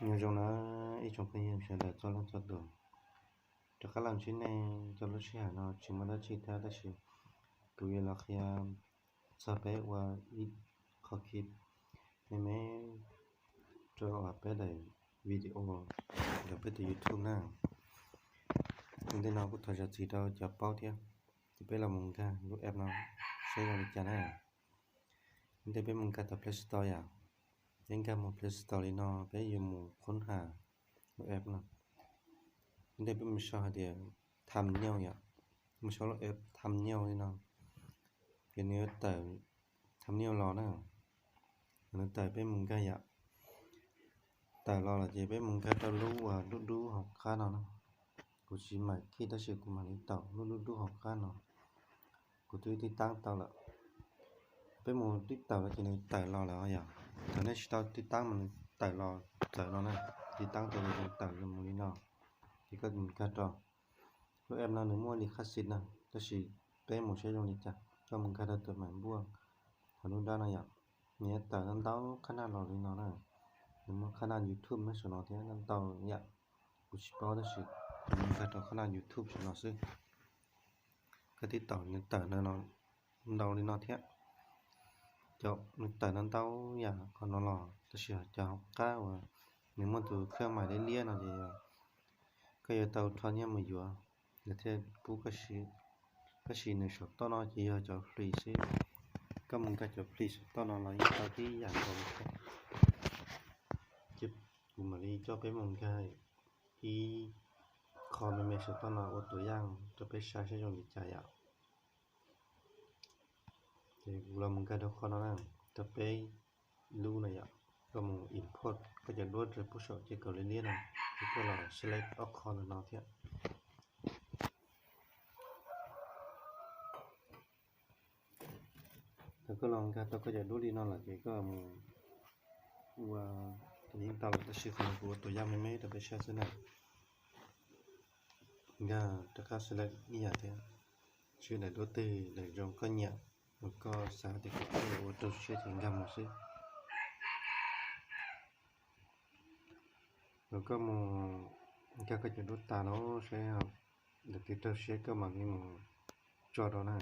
Nyob zoo na ib tsoom phooj ywg sawv daws txhua leej txhua tus, rov qab los ntsib nej rau lub sij hawm no tsis muaj dab tsi thiab tab sis kuv yuav los qhia txog peb ua ib qho khi me me rau peb daim video ntawm peb tus YouTube na. Ua ntej no kuj thov zam txim rau cov paub thiab, ces peb los mus nkag lub app no saib zoo li cas na. Ua ntej peb mus nkag tom Play Store yom, peb nkag mus Play Store li no peb yuav mus khoob has lub app no. Ua ntej peb mus sau hais tias thumbnail yom, mus sau lub app thumbnail li no, ces nws yuav tawm thumbnail los na. Nws tawm peb mus nkag yom, tawm los lawm ces peb mus nkag rau lub uas dub dub hauv qab no na. Kuv tsis mam khij tab sis kuv mam li tau lub dub dub hauv qab no. Kuv twb tib taab tau lawm. Peb mus tib tawm los ces nws tawm los lawm yom. Thaum nej tsis tau tib taab mas nws tawm los tawm no na. Tib taab tau ces nws tawm mus li no, ces koj mus nkag rau lub app no nws muaj li khab xis na, tab sis peb mus saib zoo li cas. Koj mus nkag rau tus maim npuaj hauv lub dab no yom, nws yuav tawm ntau qhab naj los li no na. Nws muaj qhab naj YouTube nyob saum no thiab ntau yam, kuv tsis paub tab sis kuv mus nkag rau qhab naj YouTube saum no xwb. Koj tib taam nws tawm ntau li no thiab. Cov nws tawm no ntau yam qhov no los tab sis cov hauv qab uas nws muaj tus khaj mais liab liab no ces koj yuav tau rho nyiaj mus yuav, nws thiaj pub koj siv. Tab sis nws saum toj no ces yog cov free xwb. Koj mus nkag cov free saum toj no los yeej tau tib yam nkaus li thiab. Ces kuv mam li coj peb mus nkag ib qho me me saum toj no ua tus yaj rau peb saib saib zoo li cas yom. Ces kuv los mus nkag rau qhov no na, rau peb lub no yom. Koj mus import koj cov duab rau pem saum ces kaum liab liab no, ces koj los select ob qho ntawm no thiab. Thaum koj los nkag tau koj cov duab li no lawm ces koj mus ua tus yeej tau lawm, tab sis qhov no kuv ua tus yaj me me rau peb saib xwb na. Nkag rov qab select ib yam thiab, swb daim duab twg daim zoo koj nyiam, uas koj xav tias koj yuav ua rau siab ces nkag mus xwb. Thaum koj mus nkag koj cov duab tas lawm saib daim twg raug siab koj mam li mus tso rau na.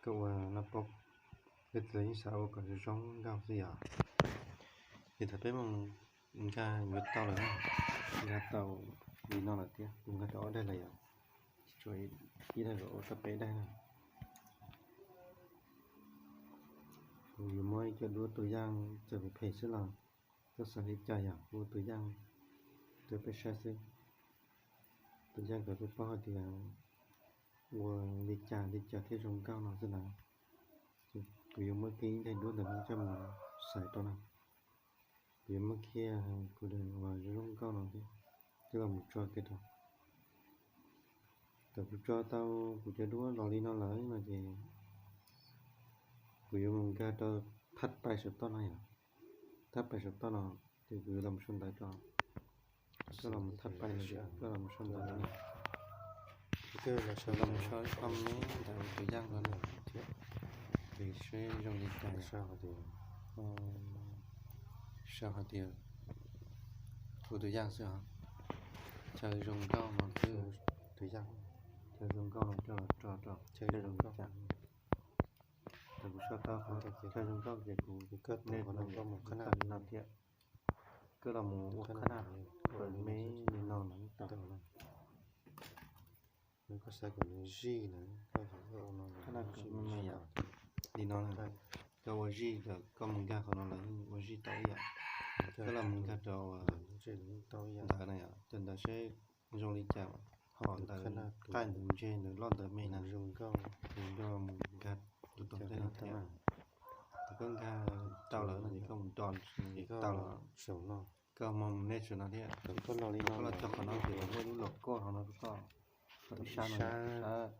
Koj ua noj pob, leej twg yeej xav ua kom zoo zoo nkauj xwb yom. Ces thaum peb mus nkag yuav tau lawm na, nkag tau li no lawm thiab, kuv nkag tau ob daim lawm yom, tsuas ib daim los ua tau peb daim na. Kuv yuav muab ib co duab tus yaj txawm phem phem xwb los koj xav li cas yom, kuv ua tus yaj rau peb saib xwb. Tus yaj kom peb paub hais tias ua li cas li cas thiaj zoo nkauj no xwb na. Kuv yuav muab kiag ib daim duab ntawm no coj mus xaiv rau na. Kuv yuav muab kiag kuv daim uas zoo nkauj no thiab, coj los mus tso kiag rau. Thaum kuv tso tau kuv cov duab los li no lawm no ces kuv yuav mus nkag rau thaj pais saum toj no yom. Thaj pais saum toj no ces kuv yuav los mus sau ntawv rau. Koj los mus thaj pais no ces koj los mus sau ntawv no. Koj los sau, los mus sau ib qho me ntawm tus yaj no thiab, es seb zoo li cas. Sau hais tias, ua tus yaj xwb os. Chaw zoo nkauj no xwb. Tus yaj, chaw zoo nkauj no coj los tso rau chaw zoo nkauj. Thaum kuv sau tau qhov chaw zoo nkauj ces kuv, koj mus qhab naj no thiab, koj los mus ua qhab naj me me li no los tau. Koj xav kom nws zij na, koj xav kom nws zij li no na. Koj ua zij lawm, koj mus nkag qhov no los yeej ua zij tau ib yam. Koj los mus nkag rau ntawv na yom, cov ntawv seb zoo li cas, ho ntawv qaij ntawv ntse ntawv loj ntawv me na, zoo nkauj, mus nkag tus tom ntej no thiab. Thaum koj nkag tau lawm no ces koj mus done no ces tau lawm. Koj mus mus next no thiab. Koj los li no, koj los txog qhov no ces lawv muaj lub logo hauv no rau koj. Ib sab no, ib sab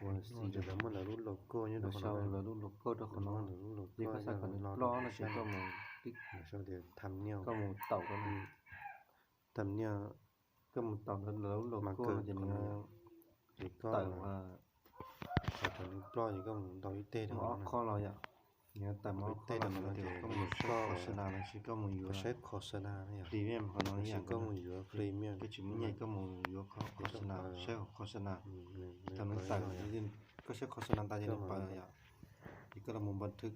uas xis ces lawv muaj lawv lub logo nyob rau qhov no, lawv lub logo rau qhov no. Yog koj xav kom nws ploj no ces koj mus, koj mus taum rau, thumbnail, koj mus taum rau lawv lub logo no ces nws, ces koj, thaum nws ploj ces koj mus ntaus ib teg rau ob qho los yom. Nyob tas mob tej no tias koj mus saib khos xas nas los sis koj mus yuav, saib khos xas nas, premium qhov no ib yam, koj mus yuav premium, koj tsis muaj nyiaj koj mus yuav khos xas nas, saib khos xas nas, thaum nws tawm, koj saib khos xas nas tas ces nws pawv yom, ces koj los mus npaj thwb,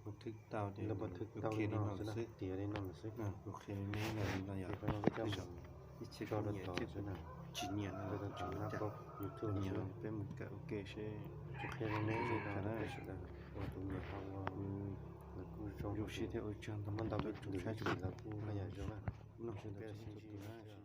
npaj thwb tau ces npaj thwb tau li no xwb, tiav li no xwb, kuv qhia li neb li no yom, ib txhia tso rau tod xwb na, tsis nyiam no, YouTube nyiam peb mus kawm ua ke seb, kuv qhia li neb li no sawv daws, ua tus nyiam qhov uas lawv kuj zoo, zoo siab thiab ua tsaug ntau, muaj ntau tus saib tsis los kuj haj yam zoo na, mloog sawv daws txhua tus na.